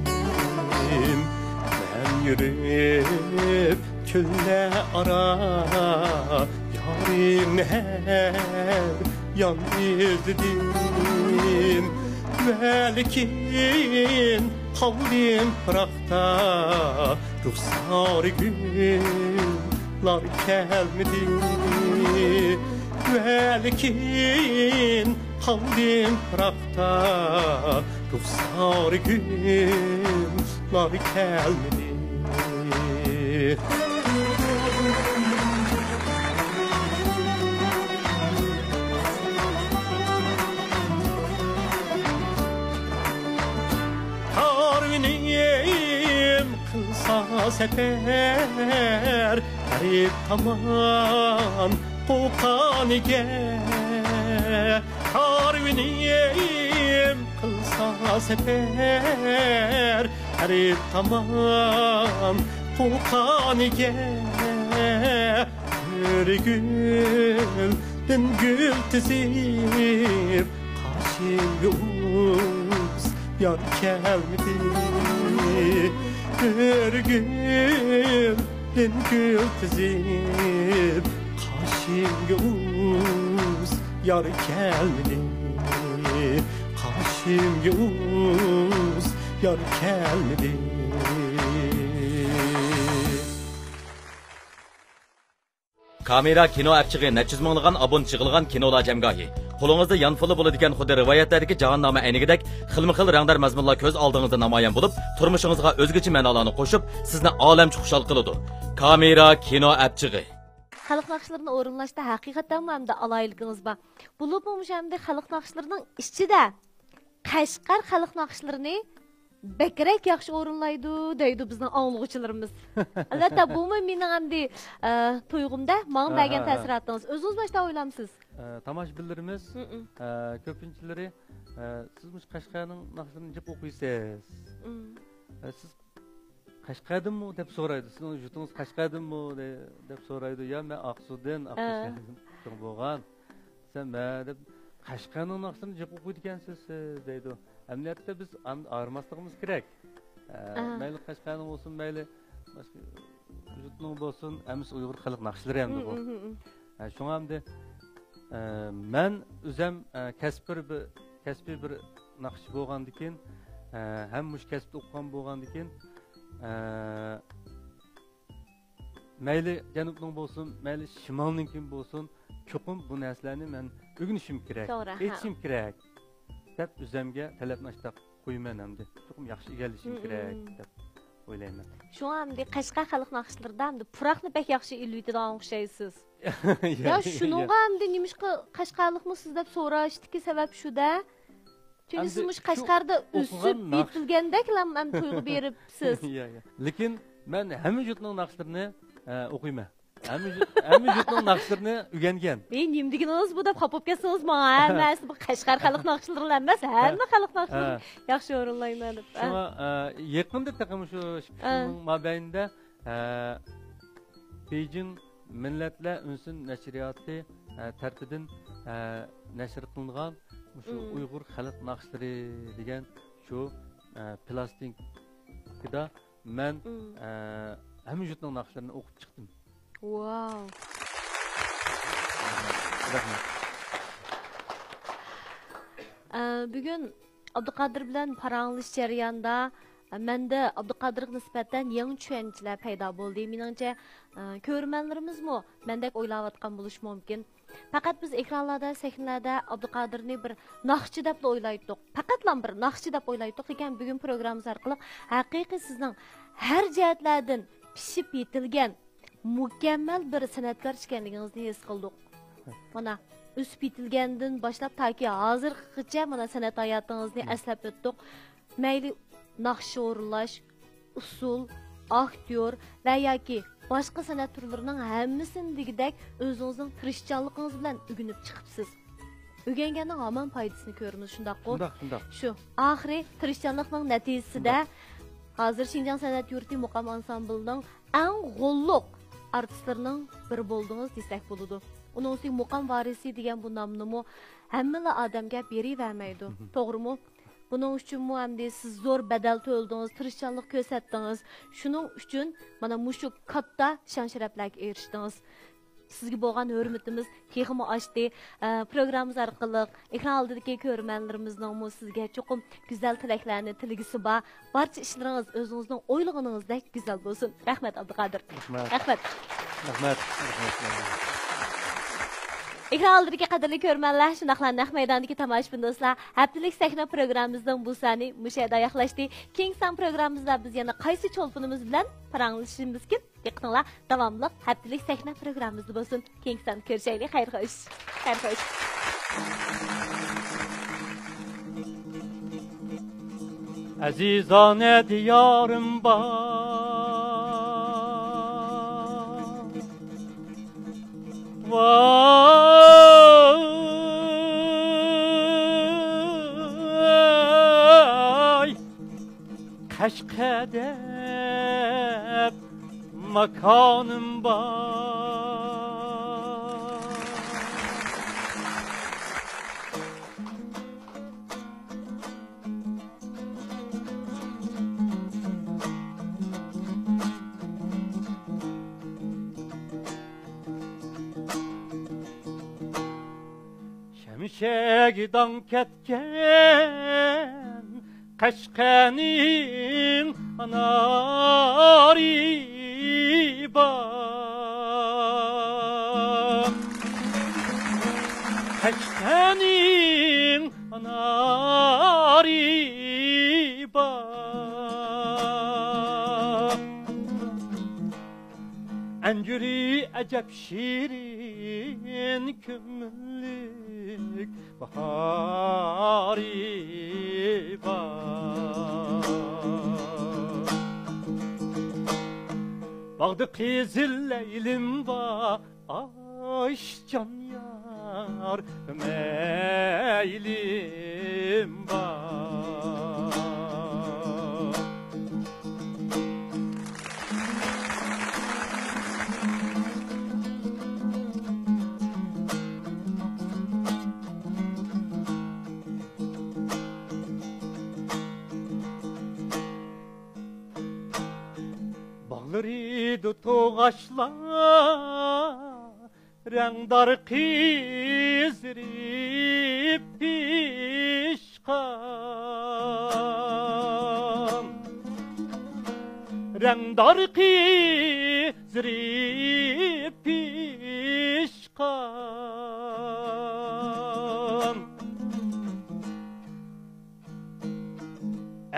مەن يۈرۈپ چۆللەر ئارا، يارىمنى ھەر يان ئىزلىدىم. ۋەلىكىن قالدىم پىراقتا، رۇخسارى گۈللار كەلمىدى. ۋەلىكىن قالدىم پىراقتا، رۇخسارى گۈللار كەلمىدى. كارۋىنىم قىلسا سەپەر غەرب تامان قوقانىگە. كارۋىنىم قىلسا سەپەر غەرب تامان قوقانىگە. بىر گۈلدىن گۈل تىزىپ، قاشىمغا ئۇز يار كەلمىدى. بىر گۈلدىن گۈل تىزىپ، قاشىمغا ئۇز يار كەلمىدى. قاشىمغا ئۇز يار كەلمىدى. كامېرا كىنو ئەپچىقى نەچچە يۈز مىڭلىغان ئابۇنت يىغىلغان كىنولار جەمگاھى. قولىڭىزدا يانفونلا بولىدىكەن خۇددى رىۋايەتلەردىكى جاھاننامە ئەينىكىدەك خىلمۇ خىل رەڭدار مەزمۇنلار كۆز ئالدىڭىزدا نامايان بولۇپ، تۇرمۇشىڭىزغا ئۆزگىچە مەنالارنى قوشۇپ، سىزنى ئالەمچە خۇشال قىلىدۇ. كامېرا كىنو ئەپچىقى. خەلق ناخشىلىرىنى ئورۇنلاشتا ھەقىقەتەنمۇ ئەمدى ئالاھىدىلىكىڭىز بار. بولۇپمۇ مۇشۇ ئەمدى خەلق ناخشىلىرىنىڭ ئىچىدە قەشقەر خەلق ناخشىلىرىنى بەكرەك ياخشى ئورۇنلايدۇ دەيدۇ بىزنىڭ ئاڭلىغۇچىلىرىمىز. ئەلۋەتتە، بۇمۇ مېنىڭ ئەمدى، ئە، تۇيغۇمدا ماڭا ھە، بەرگەن ھە، ھە. تەسىراتىڭىز. ئۆزىڭىز مۇشۇنداق ئويلامسىز؟ ئە، تاماشىبىنلىرىمىز، مم. ئە، كۆپىنچىلىرى، ئە، سىز مۇشۇ قەشقەرنىڭ ناخشىلىرىنى جىق ئوقۇيسىز. مم. ئە، سىز قەشقەردىنمۇ دەپ سورايدۇ. سىزنىڭ يۇرتىڭىز قەشقەردىنمۇ دە-، دەپ سورايدۇ. يا، مەن ئاقسۇدىن، ئاقسۇ ئە. شەھىرىدىن چوڭ بولغان. دېسەم، ھە دەپ، قەشقەرنىڭ ناخشىلىرىنى جىق ئوقۇيدىكەنسىز، ئە، دەيدۇ. ئەمەلىيەتتە بىز ئان-، ئايرىماسلىقىمىز كېرەك. ئە، ئە. مەيلى قەشقەرنىڭ بولسۇن، مەيلى باشقا يۇرتنىڭ بولسۇن، ھەممىسى ئۇيغۇر خەلق ناخشىلىرى ئەمدى بۇ. مم، مم، مم. ئە، شۇڭا ئەمدى، ئە، مەن ئۆزەم، ئە، كەسپىي بىر، كەسپىي بىر ناخشىچى بولغاندىكىن، ئە، ھەم مۇشۇ كەسىپتە ئوقۇغان بولغاندىكىن، ئە، مەيلى جەنۇبنىڭ بولسۇن، مەيلى شىمالنىڭكى بولسۇن، چوقۇم بۇ نەرسىلەرنى مەن ئۆگىنىشىم كېرەك، توغرا، ھە. ئېيتىشىم كېرەك دەپ ئۆزەمگە تەلەپنى ئاشتاق قويىمەن ئەمدى. چوقۇم ياخشى ئىگىلىشىم مم، كېرەك مم. دەپ ئويلايمەن. شۇڭا ئەمدى قەشقەر خەلق ناخشىلىرىدا ئەمدى پۇراقنى بەك ياخشى ئېلىۋېتىدىغان ئوخشايسىز. يا، يا، شۇنىڭغا يا. ئەمدى نېمىشقا قەشقەرلىقمۇ سىز دەپ سوراشتىكى سەۋەب شۇ-دە. چۈنكى ئەمدى سىز مۇشۇ شۇ قەشقەردە ئوقۇغان ئۆسۈپ ناخ- يېتىلگەندەكلا ئەمدى تويغا بېرىپسىز. يا، يا. لېكىن مەن ھەممە يۇرتنىڭ ناخشىلىرىنى، ئە، ئوقۇيمەن. ھەممە يۇ-، ھەممە يۇرتنىڭ ناخشىلىرىنى ئۆگەنگەن. ئەي، نېمە دېگىنىڭىز بۇ دەپ خاپا بولۇپ كەتسىڭىز ماڭا. ھەممىسى بۇ قەشقەر خەلق ناخشىلىرىلا ئەمەس، ھەممە ھە. خەلق ناخشىلىرىنى ھە. ياخشى ئورۇنلايمەن دەپ. شۇڭا، ئە، يېقىندا تېخى مۇشۇ ئىككى، ئۈچ ئۈچ يىلنىڭ مابەينىدە، ئە، بېيجىڭ مىللەتلەر ئۈنسۇن نەشرىياتى، ئە، تەرىپىدىن، ئە، نەشر قىلىنغان مۇشۇ مم. ئۇيغۇر خەلق ناخشىلىرى دېگەن شۇ، ئە، پىلاستىنكىدا مەن، مم. ئە، ھەممە يۇرتنىڭ ناخشىلىرىنى ئوقۇپ چىقتىم. ۋاو. رەھمەت. ئە، بۈگۈن ئابدۇقادىر بىلەن پاراڭلىشىش جەريانىدا، ئە، مەندە ئابدۇقادىرغا نىسبەتەن يېڭى چۈشەنچىلەر پەيدا بولدى. مېنىڭچە، ئە، كۆرۈرمەنلىرىمىزمۇ مەندەك ئويلاۋاتقان بولۇشى مۇمكىن. پەقەت بىز ئېكرانلاردا، سەھنىلەردە ئابدۇقادىرنى بىر ناخشىچى دەپلا ئويلايتتۇق. پەقەتلا بىر ناخشىچى دەپ ئويلايتتۇق. لېكىن بۈگۈن پروگراممىمىز ئارقىلىق ھەقىقىي سىزنىڭ ھەر جەھەتلەردىن پىشىپ يېتىلگەن مۇكەممەل بىر سەنئەتكار ئىكەنلىكىڭىزنى ھېس قىلدۇق. مانا، ئۆسۈپ يېتىلگەندىن باشلاپ تاكى ھازىرغىچە مانا سەنئەت ھاياتىڭىزنى مم. ئەسلەپ ئۆتتۇق. مەيلى ناخشا ئورۇنلاش، ئۇسسۇل، ئاكتيور ۋە ياكى باشقا سەنئەت تۈرلىرىنىڭ ھەممىسىنى دېگۈدەك ئۆزىڭىزنىڭ تىرىشچانلىقىڭىز بىلەن ئۆگىنىپ چىقىپسىز. ئۆگەنگەننىڭ ھامان پايدىسىنى كۆرىمىز، شۇنداققۇ؟ شۇنداق، شۇنداق. شۇ، ئاخىرى تىرىشچانلىقنىڭ نەتىجىسىدە شۇنداق. ھازىر شىنجاڭ سەنئەت يۇرتى مۇقام ئانسامبىلىنىڭ ئەڭ غوللۇق ئارتىسلىرىنىڭ بىرى بولدىڭىز دېسەك بولىدۇ. ئۇنىڭ ئۈستىگە مۇقام ۋارىسى دېگەن بۇ نامنىمۇ ھەممىلا ئادەمگە بېرىۋەرمەيدۇ. مم. توغرىمۇ؟ بۇنىڭ ئۈچۈنمۇ ئەمدى سىز زور بەدەل تۆلىدىڭىز، تىرىشچانلىق كۆرسەتتىڭىز. شۇنىڭ ئۈچۈن مانا مۇشۇ كاتتا شان-شەرەپلەرگە ئېرىشتىڭىز. سىزگە بولغان ھۆرمىتىمىز تېخىمۇ ئاشتى. ئە، پروگراممىمىز ئارقىلىق ئېكران ئالدىدىكى كۆرۈرمەنلىرىمىزنىڭمۇ سىزگە چوقۇم گۈزەل تىلەكلەرنى تىلىگۈسى بار. بارچە ئىشلىرىڭىز ئۆزىڭىزنىڭ ئويلىغىنىڭىزدەك گۈزەل بولسۇن. رەھمەت، ئابدۇقادىر. رەھمەت. رەھمەت. رەھمەت. رەھمەت. ئېكران ئالدىدىكى قەدىرلىك كۆرۈرمەنلەر، شۇنداقلا نەق مەيداندىكى تاماشىبىن دوستلار، ھەپتىلىك سەھنە پروگراممىمىزنىڭ بۇ سانى مۇشۇ يەردە ئاياغلاشتى. كېيىنكى سان پروگراممىمىزدا بىز يەنە قايسى چولپىنىمىز بىلەن پاراڭلىشىمىزكىن؟ دىققىتىڭلار داۋاملىق ھەپتىلىك سەھنە پروگراممىمىزدا بولسۇن. كېيىنكى سان كۆرۈشەيلى. خەير خوش. خەير خوش. ئەزىزانە دىيارىم بار. ۋاي، قەشقەر دەپ ماكانىم بار. شەمشەك داڭ كەتكەن قەشقەرنىڭ ئانارى بار. قەشقەرنىڭ ئانارى بار. ئەنجۈرى ئەجەب شېرىن، كۆڭۈللۈك باھارى بار. باغدا قىزىل لەيلىم بار، ئاش جان يار، مەيلىم بار. باغلىرىدا توغاچلار، رەڭدار قىزىرىپ پىشقان، رەڭدار قىزىرىپ پىشقان.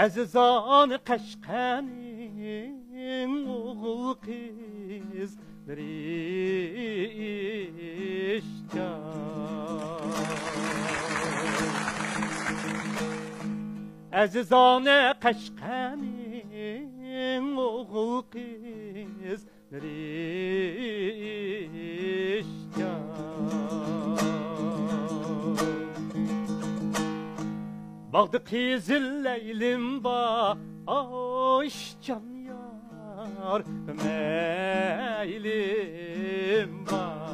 ئەزىزانە قەشقەرنىڭ ئوغۇل قىزلىرى ئىشكەن. ئەزىزانە قەشقەرنىڭ ئوغۇل قىز رىشتە. باغدا قىزىل لەيلىم بار، ئاش جان يار، مەيلىم بار.